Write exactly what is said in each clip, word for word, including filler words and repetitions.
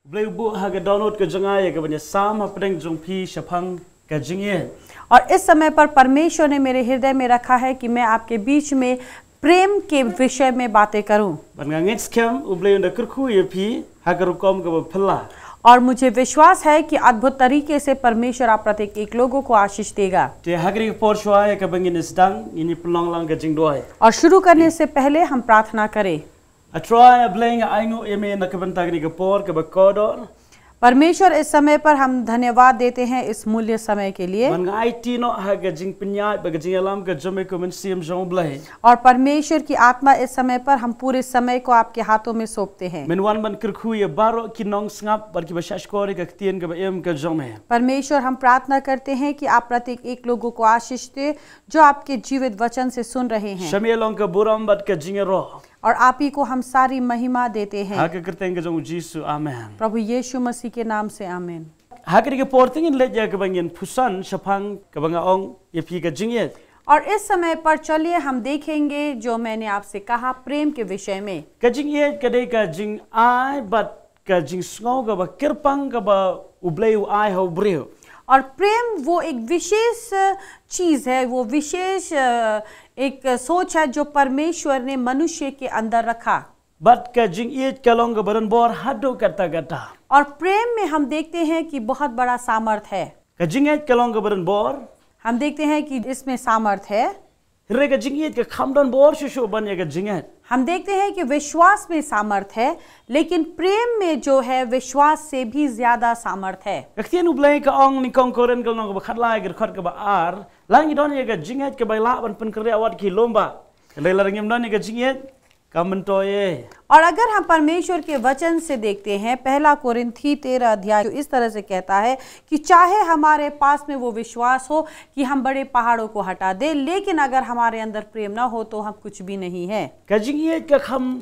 Blei u buh ha ka dohnud ka jong nga ïa ka ban ïasam hapdeng jong phi shaphang ka jingïeit. और इस समय पर परमेश्वर ने मेरे हृदय में रखा है कि मैं आपके बीच में प्रेम के विषय में बातें करूं। Bad nga ngeit skhem U Blei un da kyrkhu ïa phi ha ka rukom kaba phylla. और मुझे विश्वास है कि अद्भुत तरीके से परमेश्वर आप प्रत्येक एक लोगों को आशीष देगा। Te ha kane ka por shuwa ïa kaba ngin ïa sdang, ngin ïa pynlong lang ka jingduwai. और शुरू करने से पहले हम प्रार्थना करें। A Trai A Blei, nga ainguh ïa me na ka bynta kane ka por kaba kordor. परमेश्वर, इस समय पर हम धन्यवाद देते हैं इस मूल्य समय के लिए। Bad nga aiti noh ha ka jingpynïaid bad ka jingïalam ka jong me, ko Mynsiem jong U Blei. और परमेश्वर की आत्मा, इस समय पर हम पूरे समय को आपके हाथों में सौंपते हैं। Men wan ban kyrkhu ïa baroh ki nongsngap bad kiba shahshkor ïa ka ktien kaba im ka jong me. परमेश्वर, हम प्रार्थना करते हैं कि आप प्रत्येक एक लोगों को आशीष दें जो आपके जीवित वचन से सुन रहे हैं। Sha me long ka burom bad ka jingïaroh. और आप ही को हम सारी महिमा देते हैं। Ha ka kyrteng ka jong U Jisu, amen. प्रभु यीशु मसीह के नाम से, आमीन। Ha kane ka por te ngin leit ïa kaba ngin pyrshang shaphang kaba nga ong ïa phi ka jingïeit. और इस समय पर चलिए हम देखेंगे जो मैंने आपसे कहा प्रेम के विषय में। Ka jingïeit ka dei ka jingai bad ka jingsngew kaba kyrpang kaba U Blei u ai ha u briew. और प्रेम वो एक विशेष चीज है, वो विशेष, अ, एक सोच है जो परमेश्वर ने मनुष्य के अंदर रखा। Bad ka jingïeit ka long kaba don bor haduh katta katta. और प्रेम में हम देखते हैं कि बहुत बड़ा सामर्थ है। Ka jingïeit ka long kaba don bor. हम देखते हैं कि इसमें सामर्थ है। Hynrei ka jingïeit ka kham don bor shuh shuh ban ïa ka jingngeit. हम देखते हैं कि विश्वास में सामर्थ है, लेकिन प्रेम में जो है, विश्वास से भी ज्यादा सामर्थ है। Ka ktien U Blei ka ong, nyngkong Korinth ka lynnong kaba khatlai, ka dkhot kaba ar, lada ngi don ïa ka jingngeit kaba lah ban pynkhreh wat ki lum bah, hynrei lada ngim don ïa ka jingïeit, kam myntoi ei. और अगर हम परमेश्वर के वचन से देखते हैं, पहला कोरिंथी तेरह अध्याय जो इस तरह से कहता है कि चाहे हमारे पास में वो विश्वास हो कि हम बड़े पहाड़ों को हटा दें, लेकिन अगर हमारे अंदर प्रेम ना हो, तो हम कुछ भी नहीं है। Ka jingïeit ka kham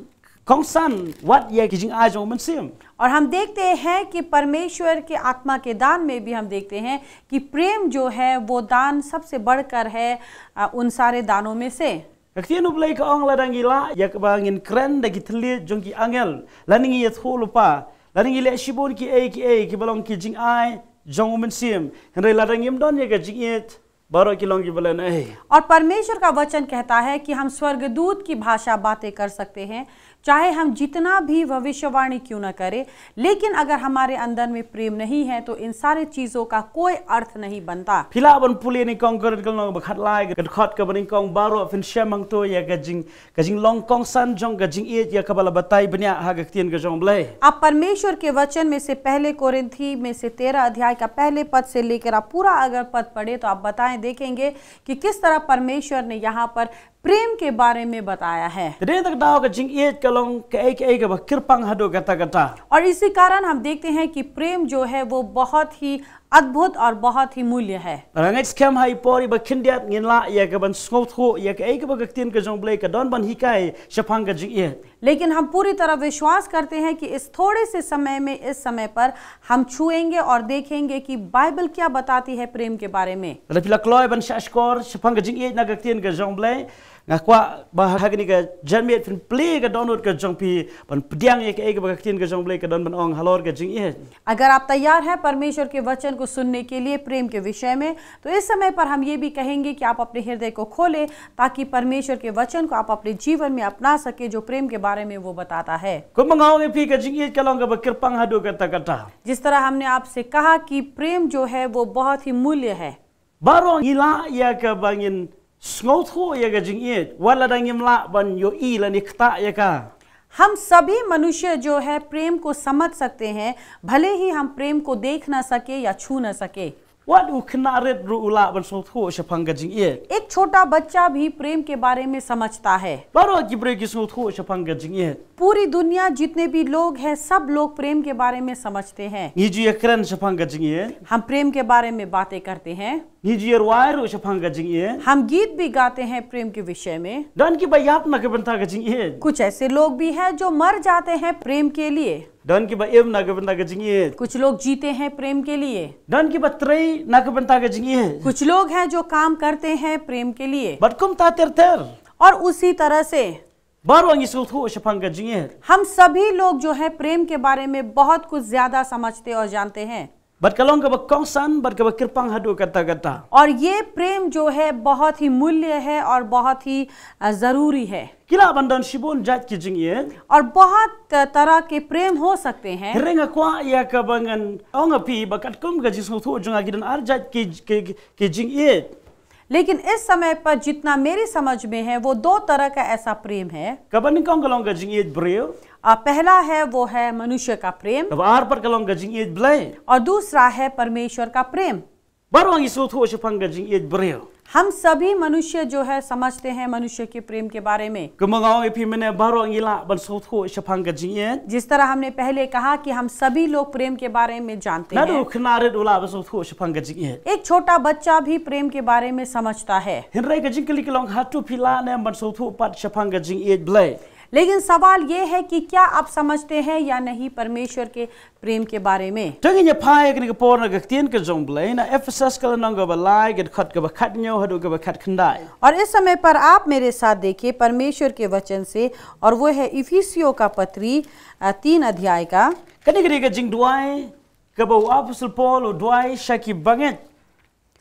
kongsan wat ïa ki jingai jong u Mynsiem. और हम देखते हैं कि परमेश्वर के आत्मा के दान में भी हम देखते हैं कि प्रेम जो है, वो दान सबसे बढ़कर है, अ, उन सारे दानों में से। Ka ktien U Blei ka ong, lada ngi lah ïa kaba ngin kren da ki thylliej jong ki angel, lane ngi ïathuh lypa, lane ngi leh shibun kiei kiei kiba long ki jingai jong u Mynsiem, hynrei lada ngim don ïa ka jingïeit, baroh ki long kiba lehnohei. और परमेश्वर का वचन कहता है कि हम स्वर्गदूत की भाषा बातें कर सकते हैं, चाहे हम जितना भी भविष्यवाणी क्यों न करें, लेकिन अगर हमारे अंदर में प्रेम नहीं है, तो इन सारी चीजों का कोई अर्थ नहीं बनता। Phi lah ban pule nyngkong Korinth ka lynnong ba khatlai, ka dkhot kaba nyngkong, baroh phin shem hangto ïa ka jing, ka jinglong kongsan jong ka jingïeit ïa kaba la batai bniah ha ka ktien ka jong U Blei. आप परमेश्वर के वचन में से, पहले कोरिंथी में से तेरह अध्याय का पहले पद से लेकर आप पूरा अगर पद पढ़े, तो आप बताएं, देखेंगे कि किस तरह परमेश्वर ने यहाँ पर प्रेम के बारे में बताया है। Te dei na kata ka daw ka jingïeit ka long kaei kaei kaba kyrpang haduh katta katta. और इसी कारण हम देखते हैं कि प्रेम जो है, वो बहुत ही अद्भुत और बहुत ही मूल्य है। Bad nga ngeit skhem ha i por iba khyndiat ngin lah ïa ka ban sngewthuh ïa kaei kaba ka ktien ka jong U Blei ka don ban hikai shaphang ka jingïeit. लेकिन हम पूरी तरह विश्वास करते हैं कि इस थोड़े से समय में, इस समय पर हम छुएंगे और देखेंगे कि बाइबल क्या बताती है प्रेम के बारे में। Lada phi la kloi ban shahshkor shaphang ka jingïeit na ka ktien ka jong U Blei, nga kwah ba ha kane ka janmiet phin plie ka dohnud ka jong phi ban pdiang ïa kaei kaba ka ktien ka jong U Blei ka don ban ong halor ka jingïeit. अगर आप तैयार हैं परमेश्वर के वचन को सुनने के लिए प्रेम के विषय में, तो इस समय पर हम ये भी कहेंगे कि आप अपने हृदय को खोलें, ताकि परमेश्वर के वचन को आप अपने जीवन में अपना सके, जो प्रेम के बारे में वो बताता है। Kumba nga ong ïa phi, ka jingïeit ka long kaba kyrpang haduh katta katta. जिस तरह हमने आपसे कहा कि प्रेम जो है, वो बहुत ही मूल्य है। Baroh ngi lah ïa kaba ngin sngewthuh ïa ka jingïeit, wat lada ngim lah ban ïohi lane ktah ïa ka. हम सभी मनुष्य जो है प्रेम को समझ सकते हैं, भले ही हम प्रेम को देख ना सके या छू ना सके। Wat u khynnah rit ruh u lah ban sngewthuh shaphang ka jingïeit. एक छोटा बच्चा भी प्रेम के बारे में समझता है। Baroh ki briew ki sngewthuh shaphang ka jingïeit. पूरी दुनिया जितने भी लोग हैं, सब लोग प्रेम के बारे में समझते हैं। Ngi ju ïakren shaphang ka jingïeit. हम प्रेम के बारे में बातें करते हैं। Ngi ju ïarwai ruh shaphang ka jingïeit. हम गीत भी गाते हैं प्रेम के विषय में। Don kiba ïap na ka bynta ka jingïeit. कुछ ऐसे लोग भी हैं जो मर जाते हैं प्रेम के लिए। Don kiba im na ka bynta ka jingïeit. कुछ लोग जीते हैं प्रेम के लिए। Don kiba trei na ka bynta ka jingïeit. कुछ लोग हैं जो काम करते हैं प्रेम के लिए। Bad kumta ter ter. और उसी तरह से Baroh ngi sngewthuh shaphang ka jingïeit. हम सभी लोग जो है प्रेम के बारे में बहुत कुछ ज्यादा समझते और जानते हैं। Bad ka long kaba kongsan, bad kaba kyrpang haduh katta katta. और ये प्रेम जो है बहुत ही मूल्य है और बहुत ही अ, जरूरी है। Ki lah ban don shibun jait ki jingïeit. और बहुत तरह के प्रेम हो सकते हैं। Hynrei nga kwah ïa kaba ngan ong ha phi ba katkum ka jingsngewthuh jong nga ki don ar jait ki, ki, ki jingïeit. लेकिन इस समय पर जितना मेरी समझ में है वो दो तरह का ऐसा प्रेम है। Kaba nyngkong ka long ka jingïeit briew. अ, पहला है वो है मनुष्य का प्रेम Kaba ar pat ka long ka jingïeit Blei. और दूसरा है परमेश्वर का प्रेम। Baroh ngi sngewthuh shaphang ka jingïeit briew. हम सभी मनुष्य जो है समझते हैं मनुष्य के प्रेम के बारे में। Kumba nga ong ïa phi mynne, baroh ngi lah ban sngewthuh shaphang ka jingïeit. जिस तरह हमने पहले कहा कि हम सभी लोग प्रेम के बारे में जानते Naduh हैं। u khynnah rit u lah ban sngewthuh shaphang ka jingïeit. एक छोटा बच्चा भी प्रेम के बारे में समझता है। Hynrei ka jingkylli ka long, hato phi lah ne ban sngewthuh pat shaphang ka jingïeit Blei? लेकिन सवाल ये है कि क्या आप समझते हैं या नहीं परमेश्वर के प्रेम के बारे में। Te ngin ïa phai ïa kane ka por na ka ktien ka jong Blei, na Ephesus ka lynnong kaba lai, ka dkhot kaba khathynñiew haduh kaba khatkhyndai. और इस समय पर आप मेरे साथ देखिए परमेश्वर के वचन से, और वो है इफिसियों का पत्री, अ, तीन अध्याय का। Kane ka dei ka jingduwai kaba u Apostol Paul u duwai sha ki bangeit.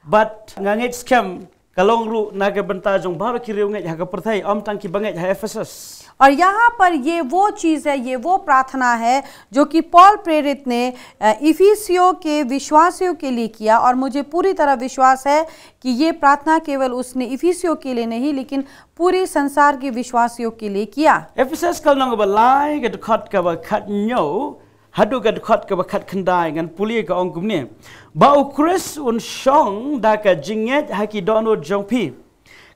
Bad nga ngeit skhem ka long ruh na ka bynta jong baroh ki riewngeit ha ka pyrthei, ym tang ki bangeit ha Ephesus. और यहाँ पर ये वो चीज़ है, ये वो प्रार्थना है जो कि पौल प्रेरित ने, अ, इफिसियों के विश्वासियों के लिए किया। और मुझे पूरी तरह विश्वास है कि ये प्रार्थना केवल उसने इफिसियों के लिए नहीं, लेकिन पूरे संसार के विश्वासियों के लिए किया। Ephesus ka lynnong kaba lai, ka dkhot kaba khathynñiew haduh ka dkhot kaba khatkhyndai, ngan pule, ka ong kumne: Ba u Khrist un shong da ka jingngeit ha ki dohnud jong phi,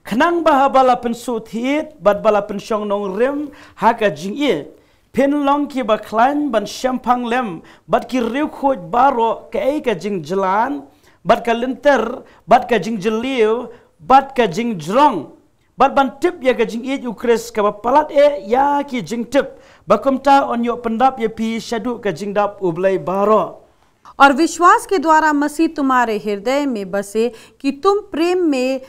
khnang ba haba la pynsuhthied bad ba la pynshong nongrim ha ka jingïeit, phin long kiba khlaiñ ban shemphang lem bad ki riewkhuid baroh kaei ka jingjlan bad ka lynter bad ka jingjylliew bad ka jingjrong, bad ban tip ïa ka jingïeit u Khrist kaba palat eh ïa ki jingtip, ba kumta un ïoh pyndap ïa phi shaduh ka jingdap u Blei baroh. और विश्वास के द्वारा मसीह तुम्हारे हृदय में बसे, कि तुम प्रेम में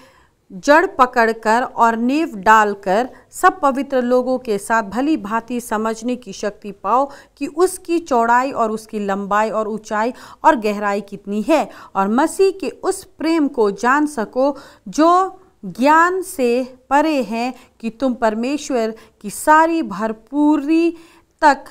जड़ पकड़कर और नींव डालकर सब पवित्र लोगों के साथ भली भांति समझने की शक्ति पाओ, कि उसकी चौड़ाई और उसकी लंबाई और ऊंचाई और गहराई कितनी है, और मसीह के उस प्रेम को जान सको जो ज्ञान से परे है, कि तुम परमेश्वर की सारी भरपूरी तक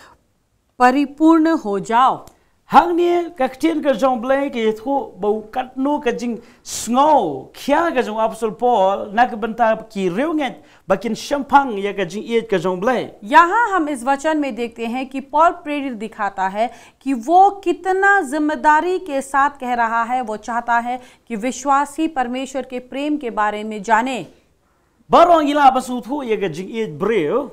परिपूर्ण हो जाओ। Hangne ka ktien ka jong Blei ka ïathuh ba u katno ka jingsngew khia ka jong u Apostol Paul na ka bynta ki riewngeit ba kin shemphang ïa ka jingïeit ka jong Blei. यहाँ हम इस वचन में देखते हैं कि पौल प्रेरित दिखाता है कि वो कितना जिम्मेदारी के साथ कह रहा है, वो चाहता है कि विश्वासी परमेश्वर के प्रेम के बारे में जाने। Baroh ngi lah ban sngewthuh ïa ka jingïeit briew.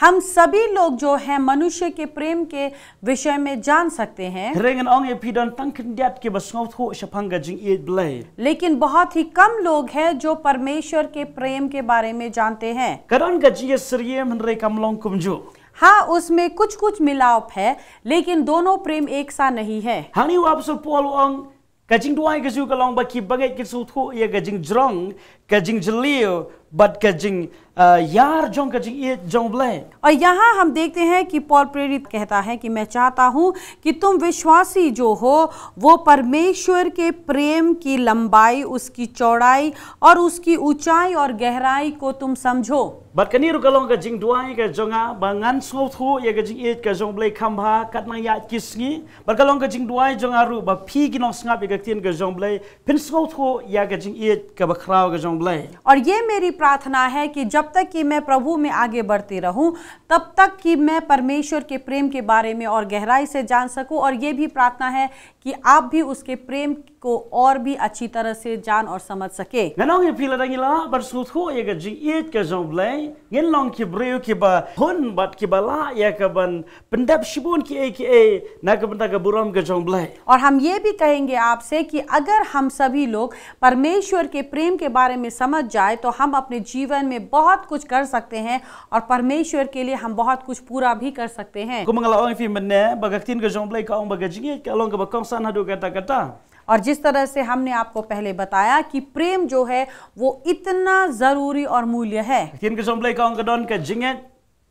हम सभी लोग जो है मनुष्य के प्रेम के विषय में जान सकते हैं। Hynrei ngan ong ïa phi, don tang khyndiat kiba sngewthuh shaphang ka jingïeit Blei. लेकिन बहुत ही कम लोग हैं जो परमेश्वर के प्रेम के बारे में जानते हैं। Ka don ka jingïasyriem hynrei kam long kumjuh. हाँ, उसमें कुछ कुछ मिलाप है, लेकिन दोनों प्रेम एक सा नहीं है। Hangne u Apostol Paul u ong, ka jingduwai ka jong u ka long ba ki bangeit kin sngewthuh ïa ka jingjrong, ka jingjylliew bad ka jing, ah, ïar jong ka jingïeit jong Blei. और यहाँ हम देखते हैं कि पौल प्रेरित कहता है कि मैं चाहता हूँ कि तुम विश्वासी जो हो, वो परमेश्वर के प्रेम की लंबाई, उसकी चौड़ाई और उसकी ऊंचाई और गहराई को तुम समझो। Bad kane ruh ka long ka jingduwai ka jong nga ba ngan sngewthuh ïa ka jingïeit ka jong Blei kham bha katba nang ïaid ki sngi. Bad ka long ka jingduwai jong nga ruh ba phi ki nongsngap ïa ka ktien ka jong Blei phin sngewthuh ïa ka jingïeit kaba khraw ka jong Blei. और ये मेरी प्रार्थना है कि जब तक कि मैं प्रभु में आगे बढ़ती रहूं, तब तक कि मैं परमेश्वर के प्रेम के बारे में और गहराई से जान सकूं, और ये भी प्रार्थना है कि आप भी उसके प्रेम को और भी अच्छी तरह से जान और समझ सके। Ngan ong ïa phi, lada ngi lah ban sngewthuh ïa ka jingïeit ka jong Blei, ngin long ki briew kiba hun bad kiba lah ïa ka ban pyndep shibun kiei kiei na ka bynta ka burom ka jong Blei. और हम ये भी कहेंगे आपसे कि अगर हम सभी लोग परमेश्वर के प्रेम के बारे में समझ जाए, तो हम अपने जीवन में बहुत कुछ कर सकते हैं और परमेश्वर के लिए हम बहुत कुछ पूरा भी कर सकते हैं। Kumba nga la ong ïa phi mynne, ba ka ktien ka jong Blei ka ong ba ka jingïeit ka long kaba kongsan haduh katta katta. और जिस तरह से हमने आपको पहले बताया कि प्रेम जो है वो इतना जरूरी और मूल्य है। Ka ktien ka jong Blei ka ong ka don ka jingïeit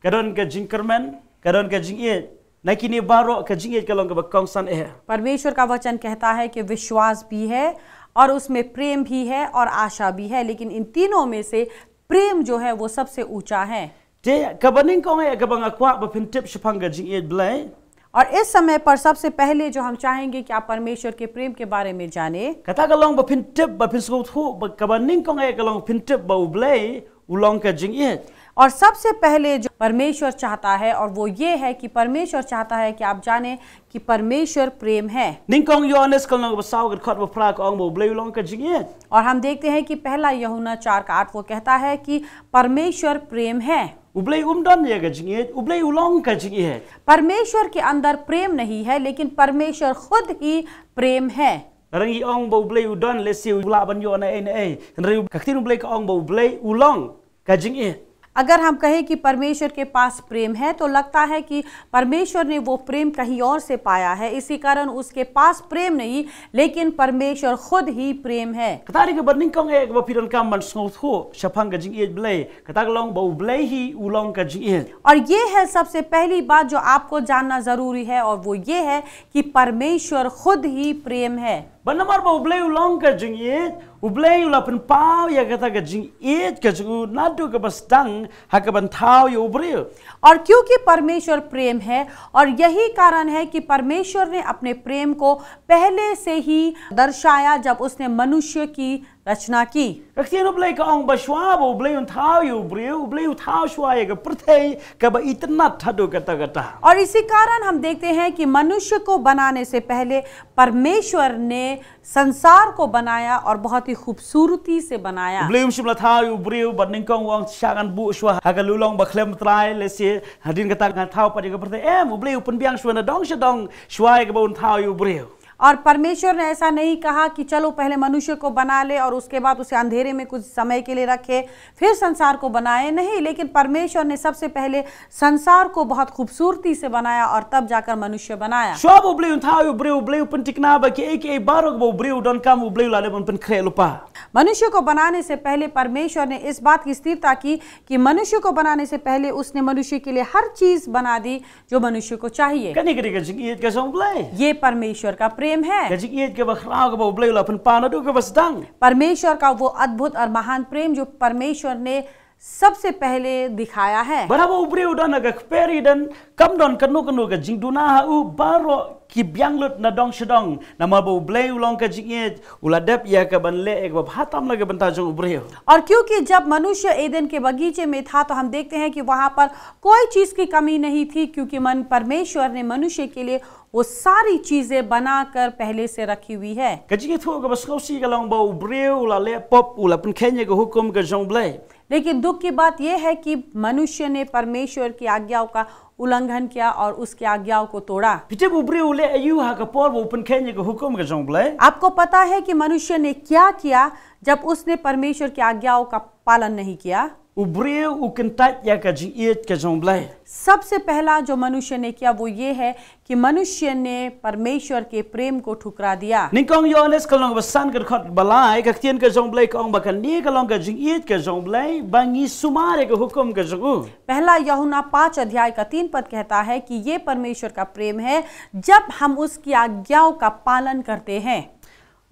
Ka don ka jingkyrmen, ka don ka jingïeit. Na kine baroh ka jingïeit ka long kaba kongsan eh. परमेश्वर का वचन कहता है कि विश्वास भी है और उसमें प्रेम भी है और आशा भी है, लेकिन इन तीनों में से प्रेम जो है वो सबसे ऊंचा है। Te kaba nyngkong eh kaba nga kwah ba phin tip shaphang ka jingïeit Blei. और इस समय पर सबसे पहले जो हम चाहेंगे कि आप परमेश्वर के प्रेम के बारे में जानें, Kata ka long ba phin tip, ba phin sngewthuh, ba kaba nyngkong eh ka long phin tip ba U Blei u long ka jingïeit. और सबसे पहले जो परमेश्वर चाहता है, और वो ये है कि परमेश्वर चाहता है कि आप जानें कि परमेश्वर प्रेम है। Nyngkong Ïoannis ka lynnong ba saw ka dkhot ba phra ka ong ba U Blei u long ka jingïeit. और हम देखते हैं कि पहला यूहन्ना चार का आठ वो कहता है कि परमेश्वर प्रेम है। U Blei um don ïa ka jingïeit, U Blei u long ka jingïeit. परमेश्वर के अंदर प्रेम नहीं है, लेकिन परमेश्वर खुद ही प्रेम है। Lada ngi ong ba U Blei u don, lehse u lah ban ïoh na ei na ei. Hynrei ka ktien U Blei ka ong ba U Blei u long ka jingïeit. अगर हम कहें कि परमेश्वर के पास प्रेम है, तो लगता है कि परमेश्वर ने वो प्रेम कहीं और से पाया है, इसी कारण उसके पास प्रेम नहीं, लेकिन परमेश्वर खुद ही प्रेम है। Kata dei kaba nyngkong eh kaba phi donkam ban sngewthuh shaphang ka jingïeit Blei. Kata ka long ba U Blei hi u long ka jingïeit. और ये है सबसे पहली बात जो आपको जानना जरूरी है, और वो ये है कि परमेश्वर खुद ही प्रेम है। Bad namar ba U Blei u long ka jingïeit, U Blei u la pynpaw ïa kata ka jingïeit ka jong u naduh kaba sdang ha kaba thaw ïa u briew. और क्योंकि परमेश्वर प्रेम है, और यही कारण है कि परमेश्वर ने अपने प्रेम को पहले से ही दर्शाया जब उसने मनुष्य की रचना की। Ka ktien U Blei ka ong ba shuwa ba U Blei un thaw ïa u briew, U Blei u thaw shuwa ïa ka pyrthei kaba itynnad haduh katta katta. और इसी कारण हम देखते हैं कि मनुष्य को बनाने से पहले परमेश्वर ने संसार को बनाया और बहुत ही खूबसूरती से बनाया। U Blei um shym la thaw ïa u briew bad nyngkong u ong sha ngan buh shuwa ha ka lulong ba khlem trai, lehse hadien kata ngan thaw pat ïa ka pyrthei. Em, U Blei u pynbiang shuwa na dong sha dong shuwa ïa kaba un thaw ïa u briew. और परमेश्वर ने ऐसा नहीं कहा कि चलो पहले मनुष्य को बना ले और उसके बाद उसे अंधेरे में कुछ समय के लिए रखे, फिर संसार को बनाए। नहीं, लेकिन परमेश्वर ने सबसे पहले संसार को बहुत खूबसूरती से बनाया और तब जाकर मनुष्य बनाया। Shuwa ba U Blei un thaw ïa u briew, U Blei u pynthikna ba kiei kiei baroh ba u briew u donkam, U Blei u la dep ban pynkhreh lypa. मनुष्य को बनाने से पहले परमेश्वर ने इस बात की स्थिरता की कि मनुष्य को बनाने से पहले उसने मनुष्य के लिए हर चीज बना दी जो मनुष्य को चाहिए। Kane ka dei ka jingïeit ka jong U Blei. ये परमेश्वर का प्रेम है। Ka jingïeit kaba khraw kaba U Blei u la pynpaw naduh kaba sdang. परमेश्वर का वो अद्भुत और महान प्रेम जो परमेश्वर ने सबसे पहले दिखाया है। Bad haba u briew u don ha ka kper ïaden, kam don kano kano ka jingduna ha u, baroh ki biang lut na dong sha dong. Namar ba U Blei u long ka jingïeit, u la dep ïa ka ban leh ïa kaba bha tam na ka bynta jong u briew. और क्योंकि जब मनुष्य एदन के बगीचे में था, तो हम देखते हैं कि वहां पर कोई चीज की कमी नहीं थी, क्योंकि मन परमेश्वर ने मनुष्य के लिए वो सारी चीजें बनाकर पहले से रखी हुई है। Ka jingïathuh kaba sngewsih ka long ba u briew u la leh pop, u la pynkheiñ ïa ka hukum ka jong U Blei. लेकिन दुख की बात यह है कि मनुष्य ने परमेश्वर की आज्ञाओं का उल्लंघन किया और उसकी आज्ञाओं को तोड़ा। Phi tip u briew u leh aïu ha ka por ba u pynkheiñ ïa ka hukum ka jong U Blei? आपको पता है कि मनुष्य ने क्या किया जब उसने परमेश्वर की आज्ञाओं का पालन नहीं किया? U briew u kyntait ïa ka jingïeit ka jong U Blei. सबसे पहला जो मनुष्य ने किया वो ये है कि मनुष्य ने परमेश्वर के प्रेम को ठुकरा दिया। Nyngkong Ïoannis ka lynnong ba san ka dkhot ba lai, ka ktien ka jong U Blei ka ong ba kane ka long ka jingïeit ka jong U Blei, ba ngi sumar ïa ka hukum ka jong u. पहला यूहन्ना पाँच अध्याय का तीन पद कहता है कि ये परमेश्वर का प्रेम है, जब हम उसकी आज्ञाओं का पालन करते हैं।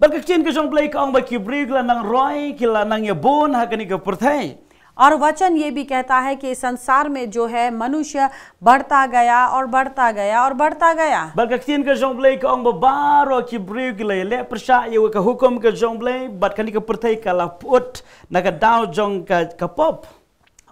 Bad ka ktien ka jong U Blei ka ong ba ki briew ki la nang roi, ki la nang ïabun ha kane ka pyrthei. और वचन ये भी कहता है कि संसार में जो है मनुष्य बढ़ता गया और बढ़ता गया और बढ़ता गया। Bad ka ktien ka jong U Blei ka ong ba baroh ki briew ki la ïaleh pyrshah ïa ka hukum ka jong U Blei, bad kane ka pyrthei ka la pyut na ka daw jong ka, ka pop.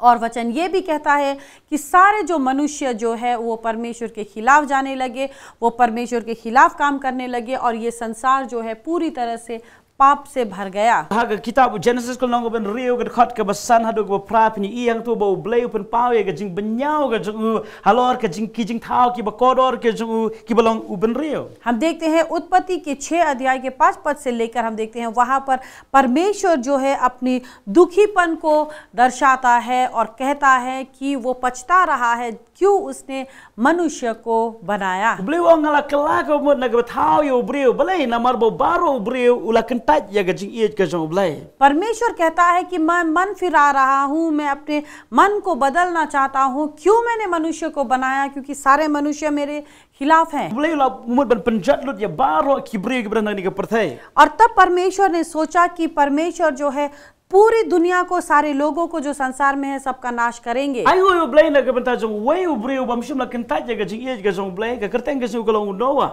और वचन ये भी कहता है कि सारे जो मनुष्य जो है वो परमेश्वर के खिलाफ जाने लगे, वो परमेश्वर के खिलाफ काम करने लगे, और ये संसार जो है पूरी तरह से पाप से भर गया। Ha ka kitab u Genesis ka lynnong kaba hynriew ka dkhot kaba san haduh kaba phra phin ïohi hangto ba U Blei u pynpaw ïa ka jingbynñiaw ka jong u halor ka jing, ki jingthaw kiba kordor ka jong u kiba long u bynriew. हम देखते हैं उत्पत्ति के छह अध्याय के पाँच पद से लेकर हम देखते हैं वहां पर परमेश्वर जो है अपनी दुखीपन को दर्शाता है और कहता है कि वो पछता रहा है क्यों उसने मनुष्य को बनाया। U Blei u ong nga la kylla ka mut na kaba thaw ïa u briew. Balei? Namar ba baroh u briew u la kyntait ïa ka jingïeit ka jong u Blei. परमेश्वर कहता है कि मैं मन फिरा रहा हूँ, मैं अपने मन को बदलना चाहता हूँ। क्यों मैंने मनुष्य को बनाया? क्योंकि सारे मनुष्य मेरे खिलाफ हैं। U Blei u la mut ban pynjot lut ïa baroh ki briew kiba don ha kane ka pyrthei. और तब परमेश्वर ने सोचा कि परमेश्वर जो है पूरी दुनिया को, सारे लोगों को जो संसार में है, सबका नाश करेंगे। Ai ïohi u Blei na ka bynta jong uwei u briew bym shym la kyntait ïa ka jingïeit ka jong u Blei, ka kyrteng ka jong u ka long u Noah.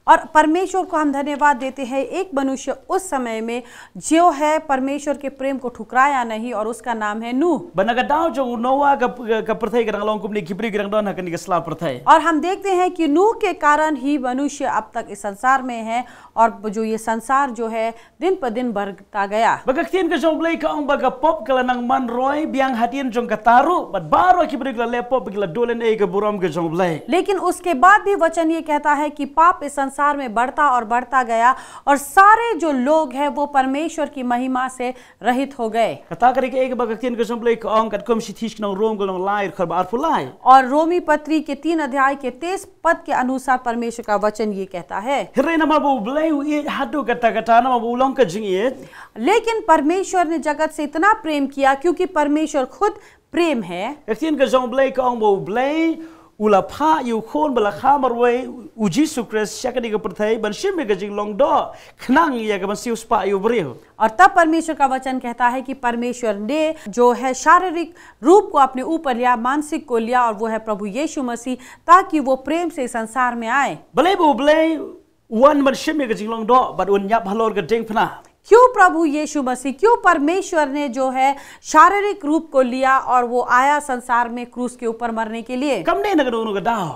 और परमेश्वर को हम धन्यवाद देते हैं, एक मनुष्य उस समय में जो है परमेश्वर के प्रेम को ठुकराया नहीं, और उसका नाम है नूह। Bad na ka daw jong u Noah ka, ka, ka pyrthei ka dang long kumne, ki briew ki dang don ha kane ka sla pyrthei. और हम देखते हैं कि नूह के कारण ही मनुष्य अब तक इस संसार में है, और जो ये संसार जो है दिन प दिन बढ़ता गया। Bad ka ktien ka jong u Blei ka ong ba ka pop ka la nang man roi biang hadien jong kata ruh, bad baroh ki briew ki la leh pop ki la duh lynei ïa ka burom ka jong u Blei. लेकिन उसके बाद भी वचन ये कहता है कि पाप इस संसार में बढ़ता और बढ़ता गया, और सारे जो लोग हैं वो परमेश्वर की महिमा से रहित हो गए। Kata ka dei kaei kaba ka ktien ka jong u Blei ka ong, katkum Shithi sha ki nong Rom ka lynnong lai, dkhot ba arphew lai. और रोमी पत्री के तीन अध्याय के तेईस पद के अनुसार परमेश्वर का वचन ये कहता है। Hynrei namar ba u Blei u ïeit haduh katta katta, namar ba u long ka jingïeit. लेकिन परमेश्वर ने जगत से इतना प्रेम किया, क्योंकि परमेश्वर खुद प्रेम है। Ka ktien ka jong u Blei ka ong ba u Blei u la phah ïa u Khun ba la kha marwei, u Jisu Khrist, sha kane ka pyrthei ban shim ïa ka jinglong doh khnang ïa ka ban siewspah ïa u briew. और तब परमेश्वर का वचन कहता है कि परमेश्वर ने जो है शारीरिक रूप को अपने ऊपर लिया, मानसिक को लिया, और वो है प्रभु यीशु मसीह, ताकि वो प्रेम से संसार में आए। Balei ba u Blei u wan ban shim ïa ka jinglong doh bad un ïap halor ka diengphna? क्यों प्रभु यीशु मसीह, क्यों परमेश्वर ने जो है शारीरिक रूप को लिया और वो आया संसार में क्रूस के ऊपर मरने के लिए? Kam dei na kano kano ka daw.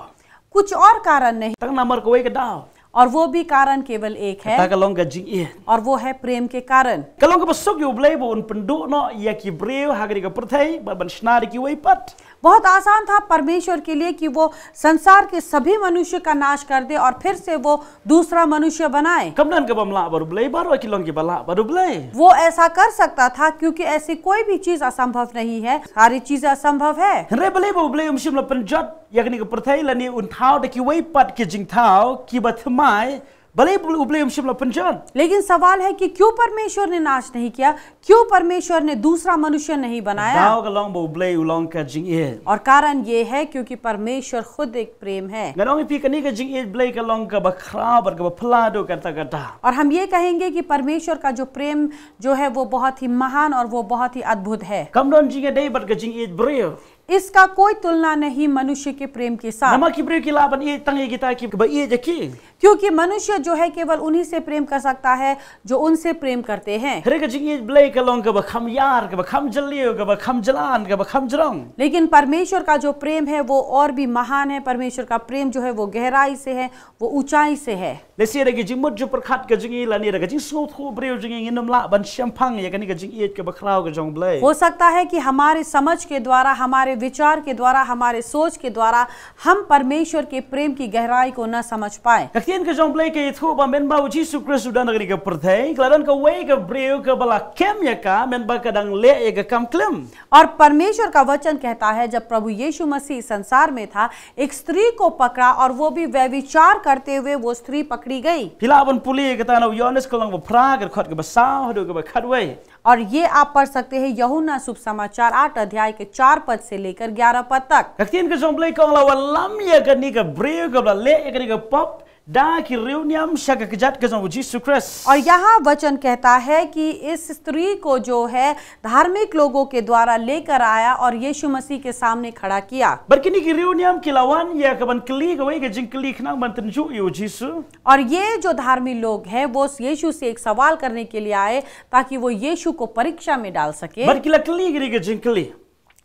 कुछ और कारण नहीं। Tang namar kawei ka daw. और वो भी कारण केवल एक है। Kata ka long ka jingïeit. और वो है प्रेम के कारण। Ka long kaba suk ïa u Blei ba un pynduh noh ïa ki briew ha kane ka pyrthei bad ban shna da kiwei pat. बहुत आसान था परमेश्वर के लिए कि वो संसार के सभी मनुष्य का नाश कर दे और फिर से वो दूसरा मनुष्य बनाए। Kam don kaba ym lah bad u Blei, baroh ki long kiba lah bad u Blei. वो ऐसा कर सकता था, क्योंकि ऐसी कोई भी चीज असंभव नहीं है, सारी चीजें असंभव है। Hynrei balei ba u Blei um shym la pynjot ïa kane ka pyrthei lane un thaw da kiwei pat ki jingthaw kiba thymmai? Balei u Blei um shym la pynjot? लेकिन सवाल है कि क्यों परमेश्वर ने नाश नहीं किया, क्यों परमेश्वर ने दूसरा मनुष्य नहीं बनाया? Daw ka long ba u Blei u long ka jingïeit. और कारण ये है क्योंकि परमेश्वर खुद एक प्रेम है। Ngan ong ïa phi, kane ka jingïeit Blei ka long kaba khraw bad kaba phylla haduh katta katta. और हम ये कहेंगे कि परमेश्वर का जो प्रेम जो है वो बहुत ही महान और वो बहुत ही अद्भुत है। Kam don jingïadei bad ka jingïeit briew. इसका कोई तुलना नहीं मनुष्य के प्रेम के साथ। Namar ki briew ki lah ban ïeit tang ïa kita kiba ïeit ïa ki. क्योंकि मनुष्य जो है केवल उन्हीं से प्रेम कर सकता है जो उनसे प्रेम करते हैं। Hynrei ka jingïeit Blei ka long kaba kham ïar, kaba kham jylliew, kaba kham jlan, kaba kham jrong. लेकिन परमेश्वर का जो प्रेम है वो और भी महान है। परमेश्वर का प्रेम जो है वो गहराई से है, वो ऊंचाई से है। Lehse da ki jingmut jingpyrkhat ka jong ngi lane da ka jingsngewthuh briew jong ngi, ngin ym lah ban shemphang ïa kane ka jingïeit kaba khraw ka jong u Blei. हो सकता है कि हमारे समझ के द्वारा, हमारे विचार के द्वारा, हमारे सोच के द्वारा हम परमेश्वर के प्रेम की गहराई को न समझ पाए। Ka ktien ka jong u Blei ka ïathuh ba mynba u Jisu Khrist u don ha kane ka pyrthei, ka la don kawei ka briew kaba la kem ïa ka mynba ka dang leh ïa ka kam klim. और परमेश्वर का वचन कहता है, जब प्रभु यीशु मसीह संसार में था, एक स्त्री को पकड़ा और वो भी व्यभिचार करते हुए वो स्त्री पकड़ी गई। Phi lah ban pule ïa kata na u Ïoannis ka lynnong ba phra, ka dkhot kaba saw haduh kaba khatwei. और ये आप पढ़ सकते हैं यूहन्ना शुभ समाचार आठ अध्याय के चार पद से लेकर ग्यारह पद तक। Ka ktien ka jong u Blei ka ong la wallam ïa kane ka briew kaba la leh ïa kane ka pop da ki riewniam sha ka kjat ka jong u Jisu Khrist. और यहाँ वचन कहता है कि इस स्त्री को जो है धार्मिक लोगों के द्वारा लेकर आया और यीशु मसीह के सामने खड़ा किया। Bad kine ki riewniam ki la wan ïa ka ban kylli kawei ka jingkylli khnang ban tynjuh ïa u Jisu. और ये जो धार्मिक लोग हैं, वो यीशु से एक सवाल करने के लिए आए, ताकि वो यीशु को परीक्षा में डाल सके। Bad ki la kylli kine ki jingkylli.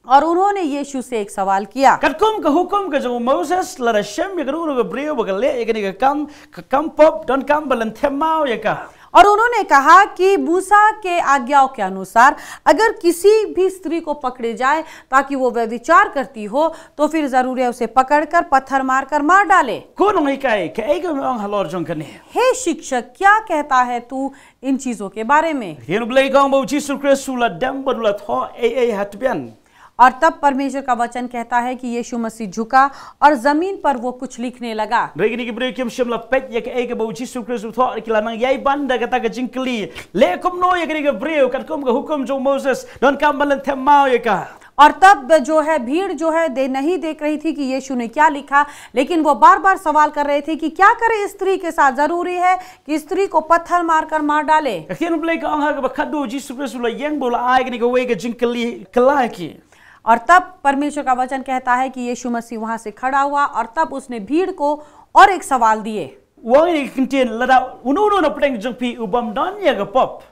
और उन्होंने यीशु से एक सवाल किया। Katkum ka hukum ka jong u Moses, lada shem ïa kano kano ka briew ba ka leh ïa kane ka kam, ka kam pop, donkam ban lynthem maw ïa ka. और उन्होंने कहा कि मूसा के आज्ञाओं के अनुसार अगर किसी भी स्त्री को पकड़े जाए ताकि वो व्यभिचार करती हो, तो फिर जरूरी है उसे पकड़कर पत्थर मारकर मार डाले। Ko nonghikai, kaei kaba me ong halor jong kane? हे शिक्षक, क्या कहता है तू इन चीजों के बारे में? Ka ktien u Blei ka ong ba u Jisu Khrist u la dem bad u la thoh ei ei ha tbian. और तब परमेश्वर का वचन कहता है कि यीशु मसीह झुका और जमीन पर वो कुछ लिखने लगा। Hynrei kine ki briew kim shym la peit ïa kaei kaba u Jisu Khrist u thoh, ki la nang ïai ban da kata ka jingkylli. Leh kumno ïa kine ki briew, katkum ka hukum jong Moses, donkam ban lynthem maw ïa ka. और तब जो है, भीड़ जो है, दे नहीं देख रही थी कि यीशु ने क्या लिखा, लेकिन वो बार-बार सवाल कर रहे थे कि क्या करें स्त्री के साथ, जरूरी है कि स्त्री को पत्थर मारकर मार डाले। Ka ktien U Blei ka ong ha kaba khatduh u Jisu Khrist u la ïeng bad u la ai kane kawei ka jingkylli kylla ïa ki. और तब परमेश्वर का वचन कहता है कि यीशु मसीह वहां से खड़ा हुआ और तब उसने भीड़ को और एक सवाल दिए। U ong ïa kane ka kyntien, lada uno uno na pdeng jong phi u bym don ïa ka pop,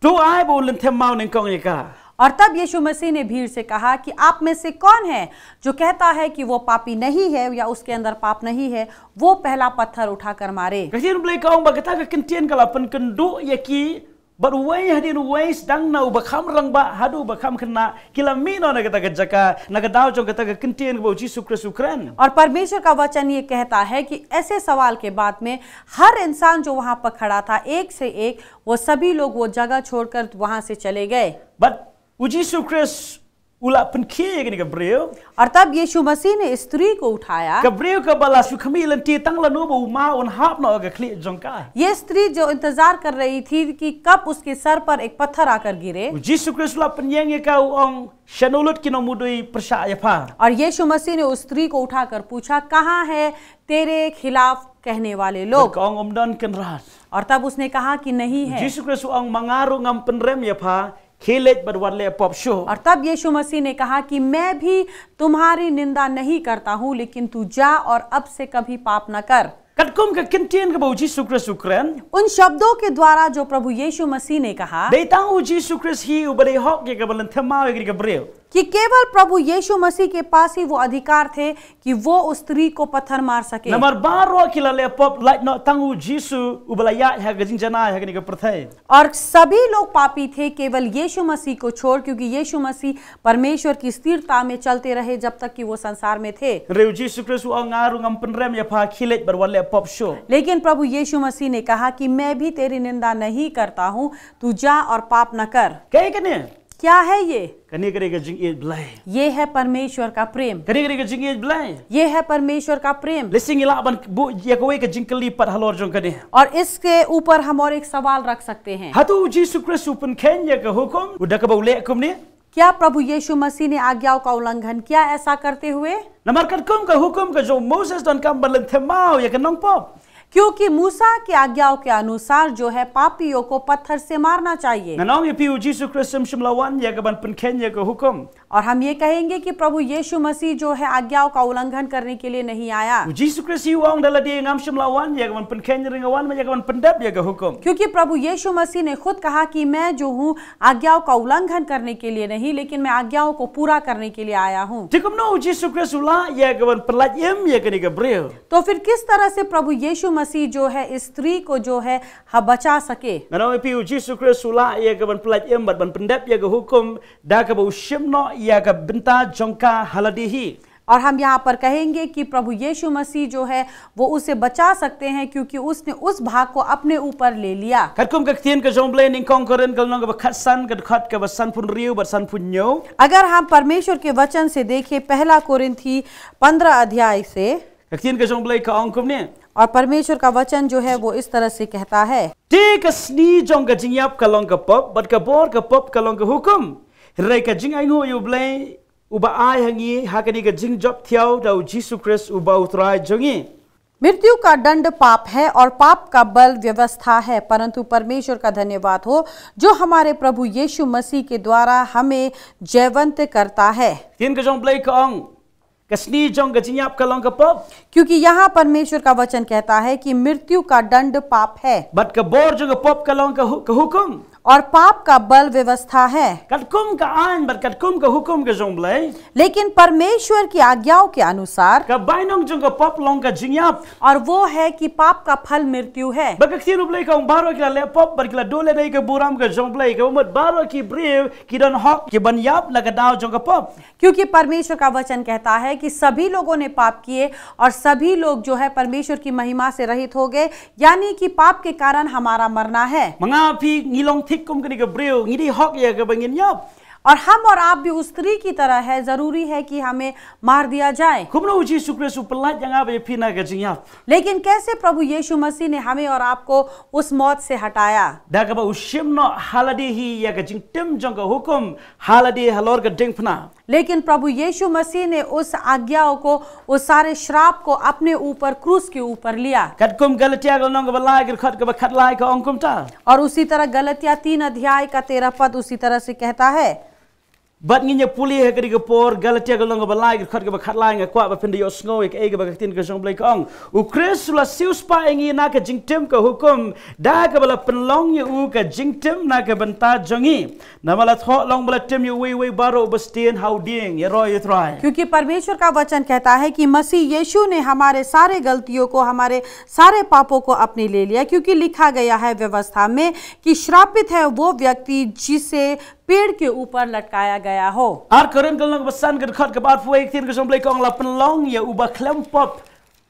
to ai ba u lynthem maw nyngkong ïa ka. और तब यीशु मसीह ने भीड़ से कहा कि आप में से कौन है जो कहता है कि वो पापी नहीं है या उसके अंदर पाप नहीं है, वो पहला पत्थर उठाकर मारे। Ka ktien U Blei ka ong ba kata ka kyntien ka la pynkynduh ïa ki, bad uwei hadien uwei, sdang na uba kham rangbah haduh uba kham khynnah, ki la mih noh na kata ka jaka na ka daw jong kata ka kyntien kaba u Jisu Khrist u kren. और परमेश्वर का वचन ये कहता है कि ऐसे सवाल के बाद में हर इंसान जो वहां पर खड़ा था, एक से एक, वो सभी लोग वो जगह छोड़कर वहां से चले गए। Bad u Jisu Khrist u la pynkhie ïa kane ka briew. और तब यीशु मसीह ने स्त्री को उठाया। Ka briew kaba la shu khmih lynti tang lano ba u maw un hap noh ha ka khlieh jong ka. ये स्त्री जो इंतजार कर रही थी कि कब उसके सर पर एक पत्थर आकर गिरे। U Jisu Khrist u la pynïeng ïa ka, u ong, shano lut ki nongmudui pyrshah ïa pha? और यीशु मसीह ने उस स्त्री को उठाकर पूछा, कहाँ है तेरे खिलाफ कहने वाले लोग? Bad ka ong, ym don kynrad. और तब उसने कहा कि नहीं है। Jisu Khrist u ong, ma nga ruh ngam pynrem ïa pha, khie leit bad wat leh pop shuh. और तब यीशु मसीह ने कहा कि मैं भी तुम्हारी निंदा नहीं करता हूँ, लेकिन तू जा और अब से कभी पाप न कर। Katkum ka kyntien kaba u Jisu Khrist u kren, उन शब्दों के द्वारा जो प्रभु यीशु मसीह ने कहा, dei tang u Jisu Khrist hi uba dei hok ïa kaba lynthem maw ïa kane ka briew. कि केवल प्रभु यीशु मसीह के पास ही वो अधिकार थे कि वो उस स्त्री को पत्थर मार सके। Namar baroh ki la leh pop, lait noh tang u Jisu uba la ïaid ha ka jingjanai ha kane ka pyrthei. और सभी लोग पापी थे, केवल यीशु मसीह को छोड़, क्योंकि यीशु मसीह परमेश्वर की स्थिरता में चलते रहे जब तक कि वो संसार में थे। Hynrei u Jisu Khrist u ong, nga ruh ngam pynrem ïa pha, khie leit bad wat leh pop shuh. लेकिन प्रभु यीशु मसीह ने कहा कि मैं भी तेरी निंदा नहीं करता हूँ, तू जा और पाप न कर। Kaei kane? क्या है ये? Kane ka dei ka jingïeit Blei. ये है परमेश्वर का प्रेम। Kane ka dei ka jingïeit Blei. ये है परमेश्वर का प्रेम। Lehse ngi lah ban buh ïa kawei ka jingkylli pat halor jong kane. और इसके ऊपर हम और एक सवाल रख सकते हैं। Hato u Jisu Khrist u pynkheiñ ïa ka hukum da kaba u leh kumne? क्या प्रभु यीशु मसीह ने आज्ञाओं का उल्लंघन किया ऐसा करते हुए? Namar katkum ka hukum ka jong u Moses donkam ban lynthem maw ïa ka nongpop. क्योंकि मूसा की आज्ञाओं के अनुसार जो है, पापियों को पत्थर से मारना चाहिए। Ngan ong ïa phi, u Jisu Khrist um shym la wan ïa ka ban pynkheiñ ïa ka hukum. और हम ये कहेंगे कि प्रभु यीशु मसीह जो है, आज्ञाओं का उल्लंघन करने के लिए नहीं आया। U Jisu Khrist hi u ong da lade, ngam shym la wan ïa ka ban pynkheiñ, hynrei nga wan ma ïa ka ban pyndep ïa ka hukum. क्योंकि प्रभु यीशु मसीह ने खुद कहा कि मैं जो हूँ, आज्ञाओं का उल्लंघन करने के लिए नहीं, लेकिन मैं आज्ञाओं को पूरा करने के लिए आया हूँ। Te kumno u Jisu Khrist u lah ïa ka ban pyllait im ïa kane ka briew? तो फिर किस तरह से प्रभु यीशु मसीह जो है, इस स्त्री को जो है, ह-, बचा सके? Ngan ong ïa phi, u Jisu Khrist u lah ïa ka ban pyllait im bad ban pyndep ïa ka hukum da kaba u shim noh ïa ka bynta jong ka ha lade hi. और हम यहाँ पर कहेंगे कि प्रभु यीशु मसीह जो है, वो उसे बचा सकते हैं, क्योंकि उसने उस भाग को अपने ऊपर ले लिया। Katkum ka ktien ka jong u Blei, nyngkong Korinth ka lynnong kaba khatsan, ka dkhot kaba sanphew hynriew bad sanphew hynñiew. अगर हम परमेश्वर के वचन से देखें, पहला कोरिन्थी पन्द्रह अध्याय से, ka ktien ka jong u Blei ka ong kumne. और परमेश्वर का वचन जो है, वो इस तरह से कहता है। Te ka sni jong ka jingïap ka long ka pop, bad ka bor ka pop ka long ka hukum. Hynrei ka jingainguh ïa u Blei uba ai ha ngi ha kane ka jingjop thiaw da u Jisu Khrist uba u Trai jong ngi. मृत्यु का दंड पाप है और पाप का बल व्यवस्था है, परंतु परमेश्वर का धन्यवाद हो, जो हमारे प्रभु यीशु मसीह के द्वारा हमें जयवंत करता है। Ktien ka jong u Blei ka ong, ka sni jong ka jingïap ka long ka pop. क्योंकि यहाँ परमेश्वर का वचन कहता है कि मृत्यु का दंड पाप है। Bad ka bor jong ka pop ka long ka hu-, ka hukum. और पाप का बल व्यवस्था है। Katkum ka aiñ bad katkum ka hukum ka jong u Blei. लेकिन परमेश्वर की आज्ञाओं के अनुसार। Ka bainong jong ka pop long ka jingïap. और वो है कि पाप का फल मृत्यु है। Bad ka ktien u Blei ka ong, baroh ki la leh pop bad ki la duh lehnoh ïa ka burom ka jong u Blei, kaba mut baroh ki briew ki don hok ki ban ïap na ka daw jong ka pop. क्योंकि परमेश्वर का वचन कहता है कि सभी लोगों ने पाप किए और सभी लोग जो है परमेश्वर की महिमा से रहित हो गए, यानी कि पाप के कारण हमारा मरना है। Ma nga phi ngi long thik kum kane ka briew, ngi dei hok ïa kaba ngin ïap. और हम और आप भी उस स्त्री की तरह है, जरूरी है कि हमें मार दिया जाए। Kumno u Jisu Khrist u pyllait ïa nga bad ïa phi na ka jingïap? लेकिन कैसे प्रभु यीशु मसीह ने हमें और आपको उस मौत से हटाया? Da kaba u shim noh ha lade hi ïa ka jingtim jong ka hukum ha lade halor ka diengphna. लेकिन प्रभु यीशु मसीह ने उस आज्ञाओं को, उस सारे श्राप को अपने ऊपर क्रूस के ऊपर लिया। Katkum Galatia ka lynnong kaba lai ka dkhot kaba khatlai ka ong kumta. और उसी तरह गलतिया तीन अध्याय का तेरह पद उसी तरह से कहता है। Bad ngin ïa pule ha kane ka por, Galatia ka lynnong kaba lai ka dkhot kaba khatlai, nga kwah ba phin da ïohsngew ïa kaei kaba ka ktien ka jong u Blei ka ong. U Khrist u la siewspah ïa ngi na ka jingtim ka hukum, da kaba la pynlong ïa u ka jingtim na ka bynta jong ngi. Namar la thoh long ba la tim ïa uwei uwei baroh uba sdien ha u dieng. Ïaroh ïa u Trai. क्योंकि परमेश्वर का वचन कहता है कि मसीह यीशु ने हमारे सारे गलतियों को, हमारे सारे पापों को अपने ले लिया, क्योंकि लिखा गया है व्यवस्था में कि श्रापित है वो व्यक्ति जिसे पेड़ के ऊपर लटकाया गया हो। Ar Korinth ka lynnong kaba san ka dkhot kaba arphew wei, ka ktien ka jong u Blei ka ong, la pynlong ïa u ba khlem pop,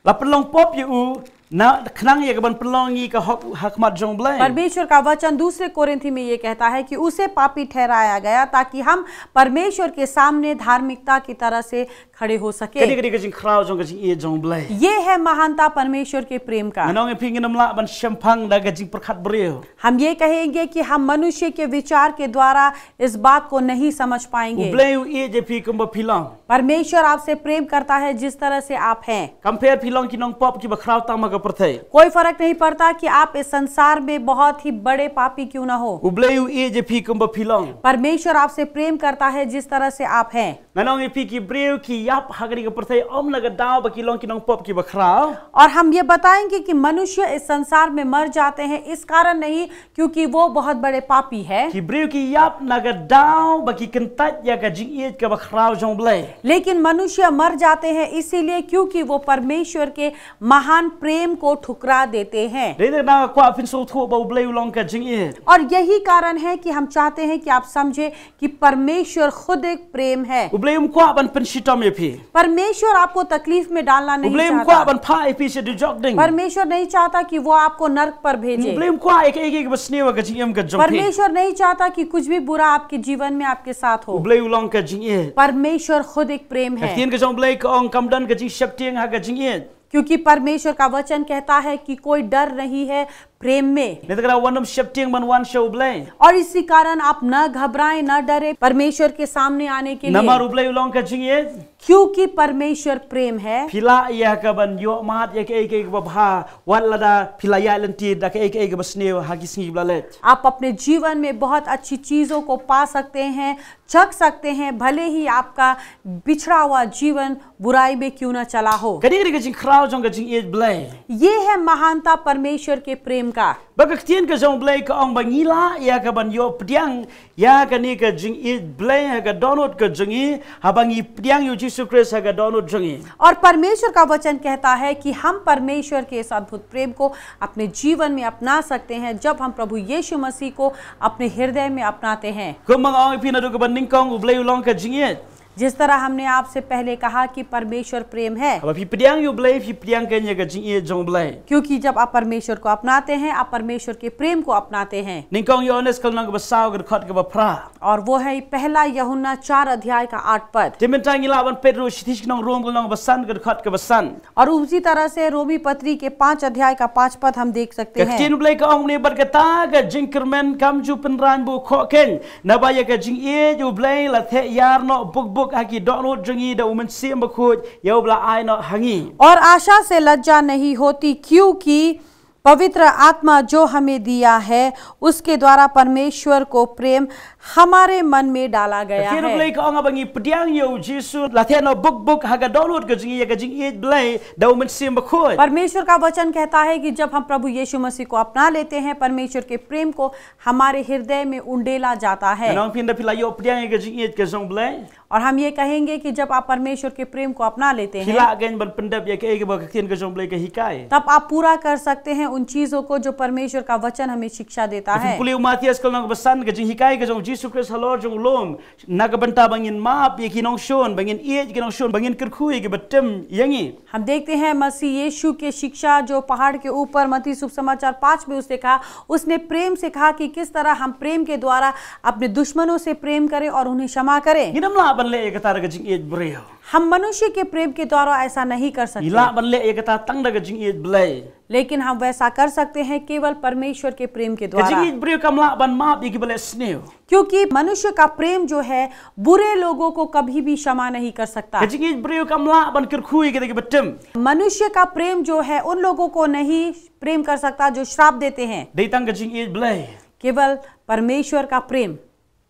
la pynlong pop ïa u, na khnang ïa kaban pynlong ïa ka hok ha khmat jong u Blei. परमेश्वर का वचन दूसरे कोरिंथी में ये कहता है कि उसे पापी ठहराया गया, ताकि हम परमेश्वर के सामने धार्मिकता की तरह से खड़े हो सके। Kane ka dei ka jingkhraw jong ka jingïeit jong u Blei. ये है महानता परमेश्वर के प्रेम का। Ngan ong ïa phi, ngin ym lah ban shemphang da ka jingpyrkhat briew. हम ये कहेंगे कि हम मनुष्य के विचार के द्वारा इस बात को नहीं समझ पाएंगे। U Blei u ïeit ïa phi kumba phi long. परमेश्वर आपसे प्रेम करता है जिस तरह से आप हैं। Kam pher phi long ki nongpop kiba khraw tam ha ka pyrthei. कोई फर्क नहीं पड़ता कि आप इस संसार में बहुत ही बड़े पापी क्यों ना हो। U Blei u ïeit ïa phi kumba phi long. परमेश्वर आपसे प्रेम करता है जिस तरह से आप हैं। Ngan ong ïa phi, ki briew ki ïap ha kane ka pyrthei ym na ka daw ba ki long ki nongpop kiba khraw. और हम ये बताएंगे कि मनुष्य इस संसार में मर जाते हैं इस कारण नहीं क्योंकि वो बहुत बड़े पापी है। Ki briew ki ïap na ka daw ba ki kyntait ïa ka jingïeit kaba khraw jong u Blei. लेकिन मनुष्य मर जाते हैं इसीलिए क्योंकि वो परमेश्वर के महान प्रेम को ठुकरा देते हैं। Dei na nga kwah phin sngewthuh ba u Blei u long ka jingïeit. और यही कारण है कि हम चाहते हैं कि आप समझें कि परमेश्वर खुद एक प्रेम है। U Blei um kwah ban pynshitom ïa phi. परमेश्वर आपको तकलीफ में डालना नहीं चाहता। U Blei um kwah ban phah ïa phi sha dujok ding. परमेश्वर नहीं चाहता कि वो आपको नरक पर भेजे। U Blei um kwah ïa kaei kaei kaba sniew ha ka jingim ka jong phi. परमेश्वर नहीं चाहता कि कुछ भी बुरा आपके जीवन में आपके साथ हो। U Blei u long ka jingïeit. परमेश्वर खुद एक प्रेम है। Ka ktien ka jong u Blei ka ong, kam don ka jingsheptieng ha ka jingïeit. क्योंकि परमेश्वर का वचन कहता है कि कोई डर नहीं है प्रेम में। Nangta kata, wat nym sheptieng ban wan sha u Blei. और इसी कारण आप न घबराएं, न डरे परमेश्वर के सामने आने के लिए। Namar u Blei u long ka jingïeit. क्योंकि परमेश्वर प्रेम है। Phi lah ïa kaban ïoh mad ïa kaei kaei kaba bha, wat lada phi la ïaid lynti da kaei kaei kaba sniew ha ki sngi ba la leit. आप अपने जीवन में बहुत अच्छी चीजों को पा सकते हैं, चख सकते हैं, भले ही आपका बिछड़ा हुआ जीवन बुराई में क्यों ना चला हो। Kane ka dei ka jingkhraw jong ka jingïeit Blei. ये है महानता परमेश्वर के प्रेम का। Ba ka ktien ka jong u Blei ka ong ba ngi lah ïa kaban ïoh pdiang ïa kane ka jingïeit Blei ha ka dohnud ka jong ngi, haba ngi pdiang ïa u Jisu Khrist ha ka dohnud jong ngi. और परमेश्वर का वचन कहता है कि हम परमेश्वर के इस अद्भुत प्रेम को अपने जीवन में अपना सकते हैं जब हम प्रभु यीशु मसीह को अपने हृदय में अपनाते हैं। Kumba nga ong ïa phi naduh kaba nyngkong, u Blei u long ka jingïeit. जिस तरह हमने आपसे पहले कहा कि परमेश्वर प्रेम है। Haba phi pdiang ïa u Blei, phi pdiang kein ïa ka jingïeit jong u Blei. क्योंकि जब आप परमेश्वर को अपनाते हैं, आप परमेश्वर के प्रेम को अपनाते हैं। Nyngkong Ïoannis ka lynnong kaba saw ka dkhot kaba phra. और वो है पहला यूहन्ना चार अध्याय का आठ पद। Te mynta ngi lah ban peit ruh shithi sha ki nong Rom ka lynnong kaba san ka dkhot kaba san. और उसी तरह से रोमी पत्री के पाँच अध्याय का पाँच पद हम देख सकते हैं। Ka ktien u Blei ka ong kumne, bad kata ka jingkyrmen kam ju pynrang bun khoh kein, naba ïa ka jingïeit u Blei la theh ïar noh buk buk ha ki dohnud jong ngi da u Mynsiem Bakhuid ïa uba la ai noh ha ngi. और आशा से लज्जा नहीं होती, क्योंकि पवित्र आत्मा जो हमें दिया है, उसके द्वारा परमेश्वर को प्रेम हमारे मन में डाला गया है। Ka ktien u Blei ka ong, haba ngi pdiang ïa u Jisu, la theh noh buk buk ha ka dohnud ka jong ngi ïa ka jingïeit Blei da u Mynsiem Bakhuid. परमेश्वर का वचन कहता है कि जब हम प्रभु यीशु मसीह को अपना लेते हैं, परमेश्वर के प्रेम को हमारे हृदय में उंडेला जाता है। Ngan ong ïa phi, ynda phi la ïoh pdiang ïa ka jingïeit ka jong u Blei. और हम ये कहेंगे कि जब आप परमेश्वर के प्रेम को अपना लेते Phi हैं, lah kein ban pyndep ïa kaei kaba ka ktien ka jong U Blei ka hikai. तब आप पूरा कर सकते हैं उन चीजों को जो परमेश्वर का वचन हमें शिक्षा देता Phin है। pule u Mathaios ka lynnong ba san, ka jinghikai ka jong U Jisu Khrist halor jong u lum, na ka bynta ba ngin map ïa ki nongshun, ba ngin ïeit ïa ki nongshun, ba ngin kyrkhu ïa kiba tim ïa ngi. हम देखते हैं मसीह यीशु के शिक्षा जो पहाड़ के ऊपर मत्ती शुभ समाचार पाँच में उसने कहा, उसने प्रेम से कहा कि किस तरह हम प्रेम के द्वारा अपने दुश्मनों से प्रेम करें और उन्हें क्षमा करें। Ngin ym lah ban leh ïa kata da ka jingïeit briew. हम मनुष्य के प्रेम के द्वारा ऐसा नहीं कर Ngi lah सकते, ban leh ïa kata tang da ka jingïeit Blei. लेकिन हम वैसा कर सकते हैं केवल परमेश्वर के प्रेम के Ka द्वारा, jingïeit briew kam lah ban map ïa kiba leh sniew. क्योंकि मनुष्य का प्रेम जो है बुरे लोगों को कभी भी क्षमा नहीं कर सकता। Ka jingïeit briew kam lah ban kyrkhu ïa kita kiba tim. मनुष्य का प्रेम जो है उन लोगों को नहीं प्रेम कर सकता जो श्राप देते हैं, Dei tang ka jingïeit Blei. केवल परमेश्वर का प्रेम।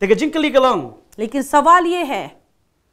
Te ka jingkylli ka long, लेकिन सवाल ये है,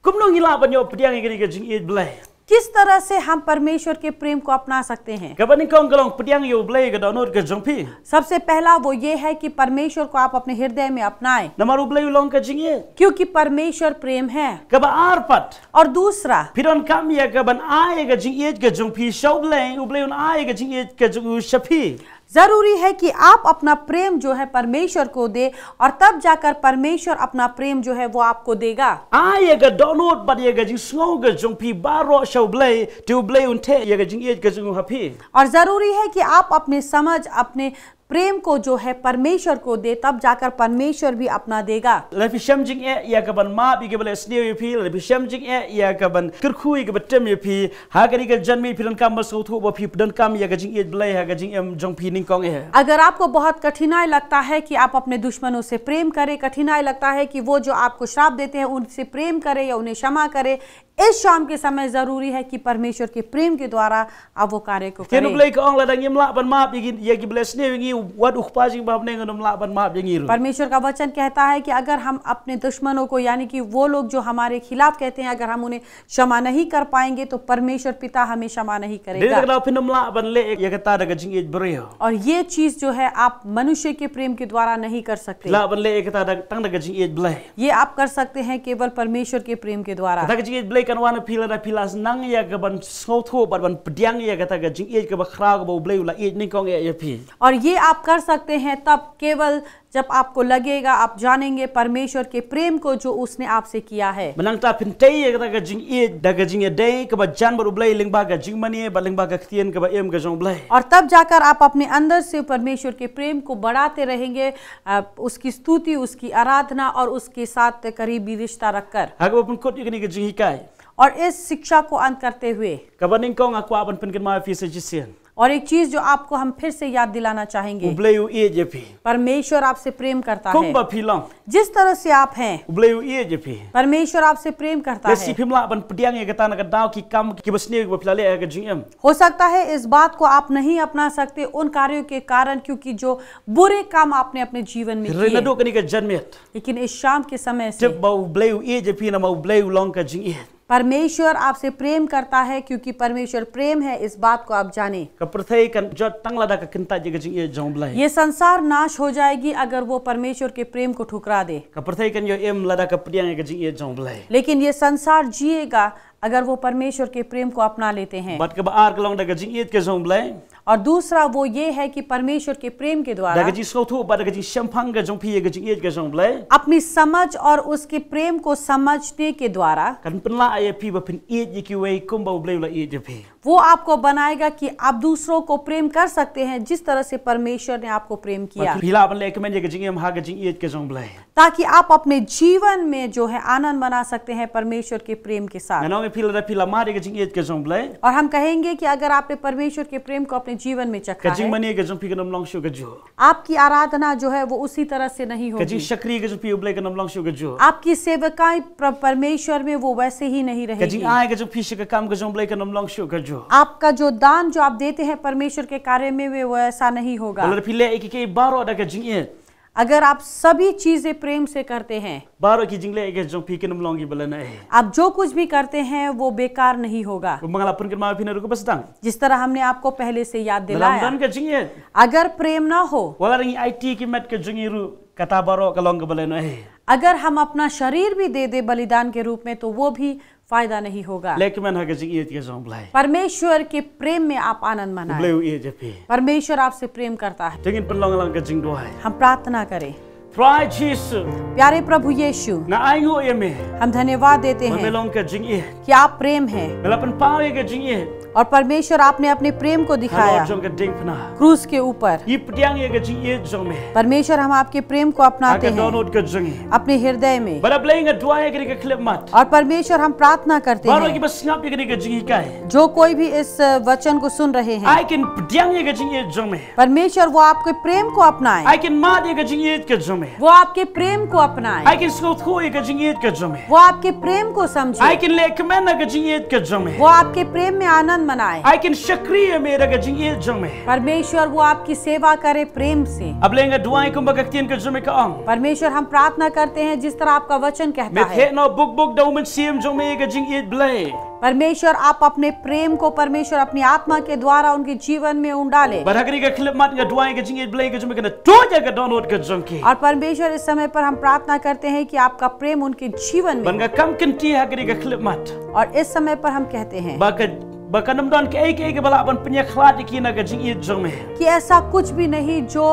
kumno ngi lah ban ïoh pdiang ïa kane ka jingïeit Blei? किस तरह से हम परमेश्वर के प्रेम को अपना सकते हैं? Kaba nyngkong ka long pdiang ïa U Blei ka dohnud ka jong phi. सबसे पहला वो ये है कि परमेश्वर को आप अपने हृदय में अपनाएं, Namar U Blei u long ka jingïeit. क्योंकि परमेश्वर प्रेम है। Kaba ar pat, और दूसरा, phi donkam ïa ka ban ai ïa ka jingïeit ka jong phi sha U Blei, U Blei un ai ïa ka jingïeit ka jong u sha phi. जरूरी है कि आप अपना प्रेम जो है परमेश्वर को दे, और तब जाकर परमेश्वर अपना प्रेम जो है वो आपको देगा। Ai ïa ka dohnud bad ïa ka jingsngew ka jong phi baroh sha U Blei, te U Blei un theh ïa ka jingïeit ka jong u ha phi. और जरूरी है कि आप अपने समझ, अपने प्रेम को जो है परमेश्वर को दे, तब जाकर परमेश्वर भी अपना देगा। Lada phi shem jingeh ïa ka ban map ïa kiba leh sniew ïa phi, lada phi shem jingeh ïa ka ban kyrkhu ïa kiba tim ïa phi, ha kane ka janmiet phi donkam ban sngewthuh ba phi donkam ïa ka jingïeit Blei ha ka jingim jong phi nyngkong eh. अगर आपको बहुत कठिनाई लगता है कि आप अपने दुश्मनों से प्रेम करें, कठिनाई लगता है कि वो जो आपको श्राप देते हैं उनसे प्रेम करें या उन्हें क्षमा करें, इस शाम के समय जरूरी है कि परमेश्वर के प्रेम के द्वारा आप वो कार्य को Ktien U करें। Blei ka ong lada ngim lah ban map ïa ki, ïa kiba leh sniew ïa ngi, wat u Kpa jong ngi ba ha bneng un ym lah ban map ïa ngi ruh. परमेश्वर का वचन कहता है कि अगर हम अपने दुश्मनों को, यानी कि वो लोग जो हमारे खिलाफ कहते हैं, अगर हम उन्हें क्षमा नहीं कर पाएंगे तो परमेश्वर पिता हमें क्षमा नहीं Dei करेगा। kata phin ym lah ban leh ïa kata da ka jingïeit briew. और ये चीज जो है आप मनुष्य के प्रेम के द्वारा नहीं कर सकते। Lah ban leh ïa kata da, tang da ka jingïeit Blei. ये आप कर सकते हैं केवल परमेश्वर के प्रेम के द्वारा। Kata ka jingïeit Blei kan wan ha phi lada phi la nang ïa ka ban sngewthuh bad ban pdiang ïa kata ka jingïeit kaba khraw kaba U Blei u la ïeit nyngkong eh ïa phi. और ये आप कर सकते हैं तब केवल जब आपको लगेगा, आप जानेंगे परमेश्वर के प्रेम को जो उसने आपसे किया है। Mynta phin tei ïa kata ka jingïeit da ka jingïadei kaba jan bad U Blei lyngba ka jingmane bad lyngba ka ktien kaba im ka jong U Blei. और तब जाकर आप अपने अंदर से परमेश्वर के प्रेम को बढ़ाते रहेंगे, अ, उसकी स्तुति, उसकी आराधना और उसके साथ करीबी रिश्ता रखकर। Ha kaba pynkut ïa kane ka jinghikai, और इस शिक्षा को अंत करते हुए, kaba nyngkong nga kwah ban pynkynmaw ïa phi sa shisien. और एक चीज जो आपको हम फिर से याद दिलाना चाहेंगे, U Blei u ïeit ïa phi. परमेश्वर आपसे प्रेम करता है। Kumba phi long, जिस तरह से आप हैं, U Blei u ïeit ïa phi. परमेश्वर आपसे प्रेम करता Lehse है। phim lah ban pdiang ïa kata na ka daw ki kam kiba sniew kiba phi la leh ha ka jingim. हो सकता है इस बात को आप नहीं अपना सकते उन कार्यों के कारण, क्योंकि जो बुरे काम आपने अपने जीवन में Hynrei किए, naduh kane ka janmiet, लेकिन इस शाम के समय से tip ba U Blei u ïeit ïa phi namar U Blei u long ka jingïeit. परमेश्वर आपसे प्रेम करता है, क्योंकि परमेश्वर प्रेम है, इस बात को आप जानें। Ka pyrthei kan jot tang lada ka kyntait ïa ka jingïeit jong U Blei. ये संसार नाश हो जाएगी अगर वो परमेश्वर के प्रेम को ठुकरा दे, Ka pyrthei kan ïoh im lada ka pdiang ïa ka jingïeit jong U Blei. लेकिन ये संसार जिएगा अगर वो परमेश्वर के प्रेम को अपना लेते हैं। Bad kaba ar ka long da ka jingïeit ka jong U Blei. और दूसरा वो ये है कि परमेश्वर के प्रेम के Da द्वारा ka jingsngewthuh bad da ka jingshemphang ka jong phi ïa ka jingïeit ka jong U Blei. अपनी समझ और उसके प्रेम को समझने के द्वारा Kan pynlah ïa phi ba phin ïeit ïa kiwei kumba U Blei u la ïeit ïa phi. वो आपको बनाएगा कि आप दूसरों को प्रेम कर सकते हैं जिस तरह से परमेश्वर ने आपको प्रेम किया, Ba phi lah ban leh kmen ïa ka jingim ha ka jingïeit ka jong U Blei. ताकि आप अपने जीवन में जो है आनंद मना सकते हैं परमेश्वर के प्रेम के साथ। Ngan ong ïa phi lada phi la mad ïa ka jingïeit ka jong U Blei. और हम कहेंगे कि अगर आपने परमेश्वर के प्रेम को अपने जीवन में Ka चखा है, jingmane ka jong phi kan ym long shuh kajuh. आपकी आराधना जो है वो उसी तरह से नहीं Ka होगी। jingshakri ka jong phi U Blei kan ym long shuh kajuh. आपकी सेवकाई प्र-, परमेश्वर में वो वैसे ही नहीं Ka रहेगी। jingai ka jong phi sha ka kam ka jong U Blei kan ym long shuh kajuh. आपका जो दान जो आप देते हैं परमेश्वर के कार्य में, वे वैसा नहीं होगा। Lada phi leh ïa kiei baroh da ka jingïeit, अगर आप सभी चीजें प्रेम से करते हैं, baroh ki jingleh ka jong phi kin ym long kiba lehnohei. आप जो कुछ भी करते हैं वो बेकार नहीं होगा। Kumba nga la pynkynmaw ïa phi naduh kaba sdang, जिस तरह हमने आपको पहले से याद lada ym दिलाया, don ka jingïeit, अगर प्रेम ना हो, wat la dang ngi aiti ki met ka jong ngi ruh, kata baroh ka long kaba lehnohei. अगर हम अपना शरीर भी दे दे बलिदान के रूप में, तो वो भी फायदा नहीं होगा। Leh kmen ha ka jingïeit ka jong U Blei. परमेश्वर के प्रेम में आप आनंद मनाएं। U Blei u ïeit ïa phi. परमेश्वर आपसे प्रेम करता है। Te ngin pynlong lang ka jingduwai. हम प्रार्थना करें। Trai Jisu. प्यारे प्रभु यीशु, Nga ainguh ïa me. हम धन्यवाद देते Ba me हैं long ka jingïeit. कि आप प्रेम हैं। Me la pynpaw ïa ka jingïeit. और परमेश्वर, आपने अपने प्रेम को Ha dikhaya dur jong ka diengphna. क्रूस के ऊपर। Ngi pdiang ïa ka jingïeit jong me. परमेश्वर, हम आपके प्रेम को अपनाते Ha ka हैं dohnud ka jong ngi. अपने हृदय में। Bad A Blei nga duwai ïa kane ka khyllipmat. और परमेश्वर, हम प्रार्थना करते Baroh हैं, kiba sngap ïa kane ka jinghikai. जो कोई भी इस वचन को सुन रहे हैं, Ai kin pdiang ïa ka jingïeit jong me. परमेश्वर, वो आपके प्रेम को अपनाए। Ai kin mad ïa ka jingïeit ka jong me. वो आपके प्रेम को अपनाए। Ai kin sngewthuh ïa ka jingïeit ka jong me. वो आपके प्रेम को समझे। Ai kin leh kmen ha ka jingïeit ka jong me. वो आपके प्रेम में आनंद मनाए। Ai kin shakri ïa me da ka jingïeit jong me. परमेश्वर, वो आपकी सेवा करे प्रेम से। A Blei, nga duwai kumba ka ktien ka jong me ka ong. परमेश्वर, हम प्रार्थना करते हैं जिस तरह आपका वचन कहता Me है। theh noh buk buk da U Mynsiem jong me ïa ka jingïeit Blei. परमेश्वर, आप अपने प्रेम को, परमेश्वर, अपनी आत्मा के द्वारा उनके जीवन में उंडाले। Bad ha kane ka khyllipmat nga duwai ka jingïeit Blei ka jong me kan tuid ïa ka dohnud ka jong ki. और परमेश्वर, इस समय पर हम प्रार्थना करते हैं कि आपका प्रेम उनके जीवन में Bad nga kam kynti ha kane ka khyllipmat. और इस समय पर हम कहते हैं Ba ka, ba kan ym don kaei kaei kaba lah ban pynïakhlad ïa ki na ka jingïeit jong me. कि ऐसा कुछ भी नहीं जो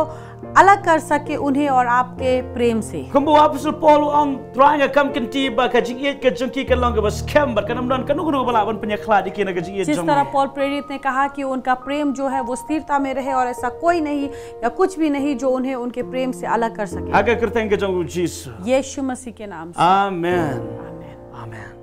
अलग कर सके उन्हें और आपके प्रेम से। Kumba u Apostol Paul u ong, Trai, nga kam kynti ba ka jingïeit ka jong ki kan long kaba skhem bad kan ym don kano kano kaba lah ban pynïakhlad ïa ki na ka jingïeit jong me. जिस तरह पौल प्रेरित ने कहा कि उनका प्रेम जो है वो स्थिरता में रहे और ऐसा कोई नहीं या कुछ भी नहीं जो उन्हें उनके प्रेम से अलग कर सके। Ha ka kyrteng ka jong U Jisu. यीशु मसीह के नाम से। Amen. आमीन। Amen.